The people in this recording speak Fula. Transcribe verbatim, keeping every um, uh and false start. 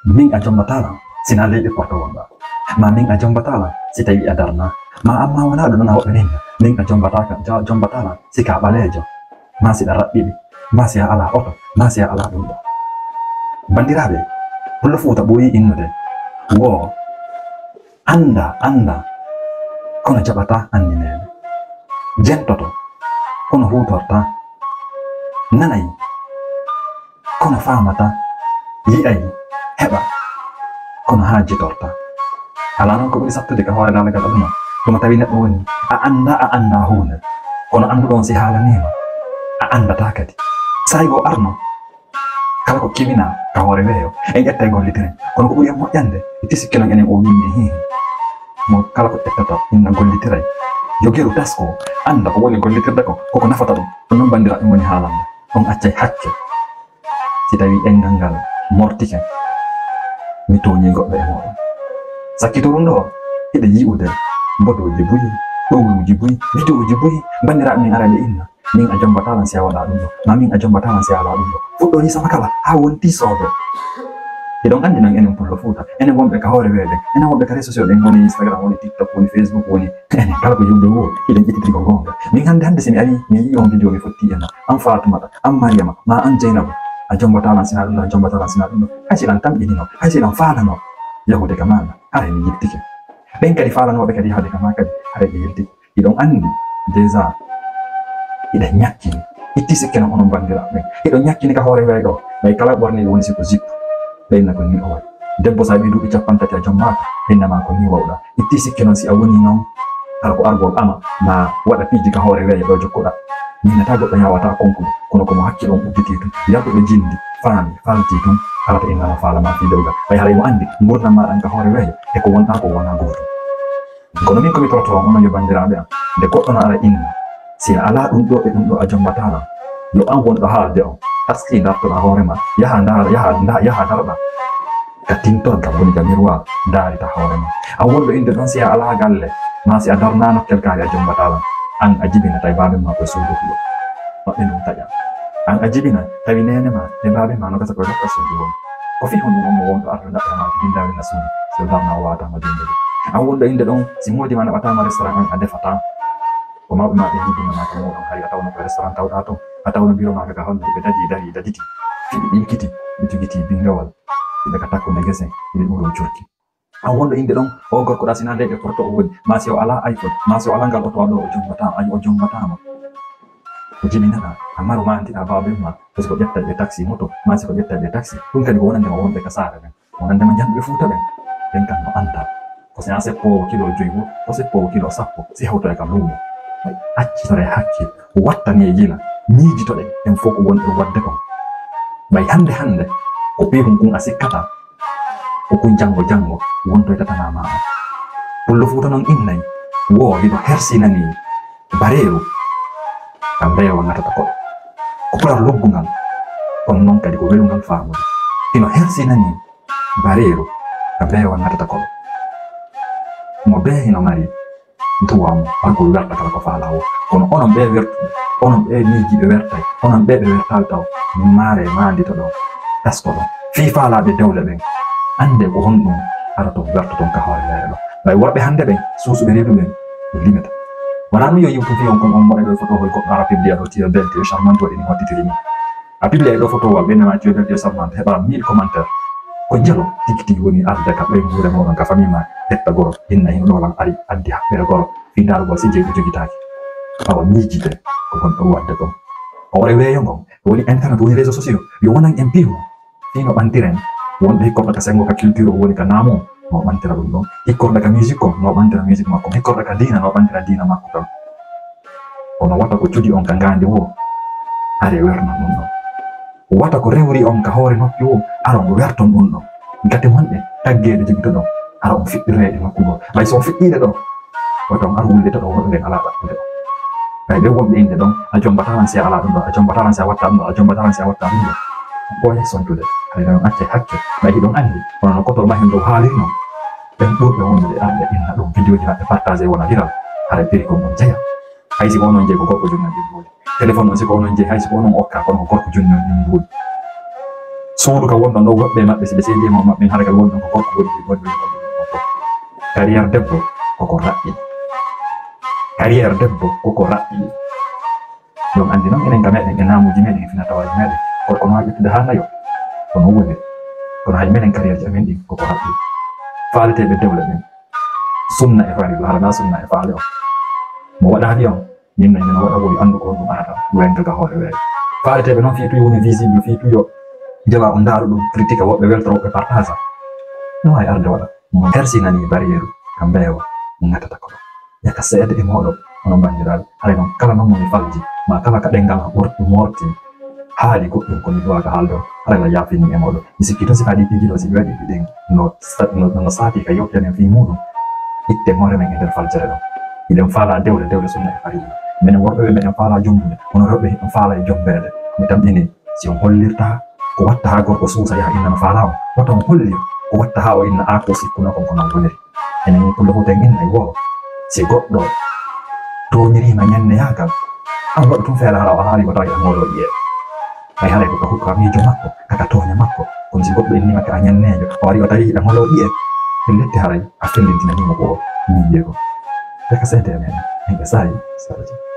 Min a jombatalan si na leyɗe porto wonɗa. Ma min a jombatalan si tawi a darna. Ma amma wona ɗum ɗon a woɓɓe ninna. Min a jombatalan si ka ɓaleejo. Ma si ɗa raɓɓiɗi. Ma si a ala oto. Ma si a ala ɗum ɗo. Banndiraaɓe, Pullo Fuuta ɓooyi innude. Wo annda, annda, kono jaɓata annineede. Jentoto, kono huutorta. Nanay, kono faamata. Yi'ay, heɓa, kono haajjitorta. Alaa noon ko ɓuri sattude ka hoore daalagal aduna, kono tawi neɗɗo woni, a annda, a annda huunde. Kono annduɗo on si haalaniima, a anndataa kadi. Saa'i goo arno, kala ko kewinaa ka hoore weeyo, en ƴettay gollitiren. Kono ko ɓuri en moƴƴande, itti sikke non enen o wiimi e hiihi. Mo kala ko ƴettata, inna gollitiray. Yo geru tasko, annda ko woni gollitirde ko, koko nafata ɗum. Ɗum non banndiraaɓe woni haalande. On accay hakke. Si tawi engal ngal mortike, mi tooñii goɗɗo e mooɗon. Sakkitoru ɗoo, hiɗen yi'ude mbodooji buy, ɗowluuji buy, videoji buy, banndiraaɓe men ara ɓe inna. Min a jombatalan si a waɗa ɗum ɗo, ma min a jombatalan si a alaa ɗum ɗo. Fuɗɗo ni sama kala, haa wonti soobe. Hiɗon anndi non enen Pullo Fuuta, enen wonɓe ka hoore weeyo ɗen, enen wonɓe ka réseaux sociaux ɗen, woni Instagram, woni TikTok, woni Facebook, woni enen kala ko yimɓe wo, hiɗen ƴettitiri ko goonga. Min hannde hannde si mi ari, mi yi'i on video mi fotti e ma, an Faatumata, an Mariyama, ma an Jeynabu, a jombatalan si na ɗum ɗo, a jombatalan si na ɗum ɗo. Hay si ɗan tamƴinino, hay si ɗan faalano yahude ka maaɗa, haray mi yiltike. Ɓen kadi faalanooɓe kadi yahude ka ma kadi, haray ɓe yiltike. Hiɗon anndi, déjà, hiɗa ñakkini. Itti sikke non onon banndiraaɓe ɓen. Hiɗon ñakkini ka hoore weeyo ɗoo. Ɓay kala ɓorni woni si ko zip. Ɓe inna ko ni o waɗi. Debbo sa ɓii duuɓi cappanɗe tati a jombaaka, ɓe inna ma ko ni wawɗa. Itti sikke non si a woni non, hara ko argol ama, ma waɗa piiji ka hoore weeyo ɗo jokkuɗa. Minnata goɗɗo yawata konkuɗo, kono ko mo hakkil on udditi tun. Yarɗuɓe jindi, faami, falti tun, arata inna ma faala ma fii dewgal. Ɓay haray mo anndi, ngurndan ma ɗan ka hoore weeyo, e ko wonɗa ko wona gootum. Kono min ko mi toroto on, onon yo banndiraaɓe am, nde goɗɗo no ara inna, si a alaa ɗum ɗo e ɗum ɗo a jombataa lan, yo an wonɗo haalde on, taski dartoɗaa hoore ma, yaha ndaara, yaha, nda-, yaha darɗaa ka tintorgal woni ka miroir, ndaarita hoore ma. An wonɗo innde ɗon si a alaa galle, maa si a darnaa nokkel kaari a jombataa lan, an a jibina tawi baaben ma koye suudu huɗo. Maɓɓe ɗum taƴa. An a jibina tawi neene ma e baaben ma no gasa koye nokka suudu woni. Ko fii honɗum on mo wonɗo arde daɓɓere ma bindaari na suudu, si o darna o waata ma jonngude. An wonɗo innde ɗon, si moodi ma naɓataa ma restaurant an a defataa. Ko mawɓe ma ɓe jibinanaa ka mooɗon, hari a tawno ko restaurant tawɗaa ton, a tawno biro ma ka honno ɓe daji dari daditi, hiɓe ɗinkiti, ɓe jogiti bingawal, hiɓe ka takkunde gese, hiɓe ɓuuro curki. An wonɗo innde ɗon, o gorko ɗa si na leyɗe porto o woni, ma si o alaa iPhone, ma si o alaa ngal oto ɗo o jombataa, ay o jombataa ma. Ko jibinaɗaa, a maru ma antiɗaa baaben ma, ko si ko ƴettay ɓe taxi moto, ma si ko ƴettay ɓe taxi, ɗum kadi ko wonande ma wonɓe ka saare ɓen. Wonande ma janɓe Fuuta ɓen, ɓen kan no annda. Ko si a seppoowo kilo joyi wo, ko seppoowo kilo sappo, si hewtoy ka luumo. Accitore hakkil, wattane yila, miijitoɗe, en fof ko wonɗen waɗde kon. Ɓay hannde hannde, ko piihun kun a sikkata, ko kun janngo janngo wontoytatanaa ma on. Pullo Fuuta non innay, wo hiɗo hersinanii bareeru, ka mbeewa ŋatata koɗo. Ko pular luggungal, kono non kadi ko welungal faamude. Hino hersinanii bareeru ka mbeewa ŋatata koɗo. Mo bee hino mari duwa mo, argul werta kala ko faalaa wo. Kono onon ɓee wertuɓe, onon ɓee miijiiɓe wertay, onon ɓee ɓe wertaali taw, maare maandito ɗon, tasko ɗon. Fii faalaaɓe dewle ɓen, anndee ko honɗum aroton wertoton ka hoore meere ɗon. Ɓay worɓe hannde ɓen, suusuɓe reedu ɓen, ɓe limeta. Wanaa ɗum yo yiwtu fii on kon on moɗa ɗo foto hoy goɗɗo ara publia ɗo tiyo bel tiyo charmante waɗi ni wattitiri ni. A publia ɗo fotowal ɓe nama tiyo bel tiyo charmante heɓa mille commentaire. Ko jalo tigi tigi woni arde ka ɓay nguure mooɗon ka famille ma ƴetta goro inna hino ɗo lan ari addi haɓɓere goro fii ndaarugol si jeyi ɓe jogitaaki. Awa miijide ko gon ɗo waɗde ɗon. Hoore weeyo ngon woni internet woni réseau sociaux yo wonan en piihu. Fii no ɓantiren, wonɓe hikkorɗo ka senngo ka culture o woni ka naamu, no ɓantira ɗum ɗon. Hikkorɗo ka musique kon, no ɓantira musique makko. Hikkorɗo ka diina, no ɓantira diina makko kan. Kono wata ko cudi on ka ngaandi wo, are wernon ɗum ɗon. Wata ko rewri on ka hoore noppi wo, aron werton ɗum ɗon. Gati mon ɗe, taggeeɗe jogitoɗon, ara on fiɗɗiroye e nokku goo. Ɓay so on fiɗɗiiɗe ɗon, Ko ton ar wulde to ɗo woɗo ɓen alaa ɗaɓɓude ɗo. Ɓay ɓe wonɓe innde ɗon, a jombataa lan si a alaa ɗum ɗo, a jombataa lan si a wattaa ɗum ɗo, a jombataa lan si a wattaa ɗum ɗo. Ɓooye sontude, hay non acce hakke, ɓay hiɗon anndi, kono no koto mahin dow haalirno. Ɓen ɓurɓe wondude arɓe inna ɗum, vidéo ji maɓɓe partagé wona viral, haray piri kon on jeya. Hay si ko onon jeyi ko gorko jogna ɗin mbuuli. Téléphone on si ko onon jeyi, hay si ko onon okka, kono ko gorko jogna ɗin mbuuli. Suudu ka wonɗon ɗon, woɓɓe maɓɓe, si ɓe seedi e maɓɓe, hara ka wonɗon ko gorko woni, woni, woni, woni, woni. Carrière debbo koko raɓɓi. Carrière debbo koko raɓɓi. Ɗum anndi noon enen ka meɗen e naamuuji meɗen e finatawaaji meɗen, gorko no waawi ƴettude haa nayo. Kono woni, kono hay menen carrière ji amen ɗin koko raɓɓi. Faaleteeɓe dewle ɗen, sunna e farilla, hara na sunna e faale on. Mo waɗaali on, min no ene waɗa woy anndu ko honɗum arata, wenga ga hoore weere. Faaleteeɓe noon fii tuyo woni visible, fii tuyo jawa o ndaaru ɗum, critique woɓɓe weltoro, woɓɓe partage. No waawi arde waɗa. Mo hersinanii barrière ka mbeewa ŋatata ko ɗon. Yaka seeɗa e mooɗon, hono banndiraaɓe. Haray noon, kala noon mo mi falji, maa kala ka ɗenngal am ɓurti moorti, haali goɗɗum ko mi duwaaka haalde on, haray la yaafini e mooɗon. Mi sikki tun sifaaji ɗi ɗiɗo, si ɓe waɗi ɗi ɗen, no sa-, no, no saati ka yewtere nden fii muuɗum, itte hoore men e nder faljere ɗon. Hiɗen faalaa dewle, dewle sunna e farilla. Minen worɓe ɓe, meɗen faalaa jombude, kono rewɓe hiɗen faalaa e jombeede. Mi tamƴinii, si on hollirtaa ko watta haa gorko suusa yaha inna no faalaa on, wota on hollir ko watta haa o inna, aa, ko sikkunoo kon ko non woniri. Enen pullo fof en innay woo, si goɗɗo tooñiriima ñanneyaagal, an waɗu tun feere hara o haali o tawi a ŋooloo ƴi'e. Ɓay haray ko ka hukka miijo makko, ka ka tooña makko, kono si goɗɗo inniima ka a ñanneejo, o ari o tawi hiɗa ŋooloo ƴi'e, pellitte haray a fellintinaniimo ko o miijee ko. Te ka seede e meɗen, en ɓe saayi, saraji.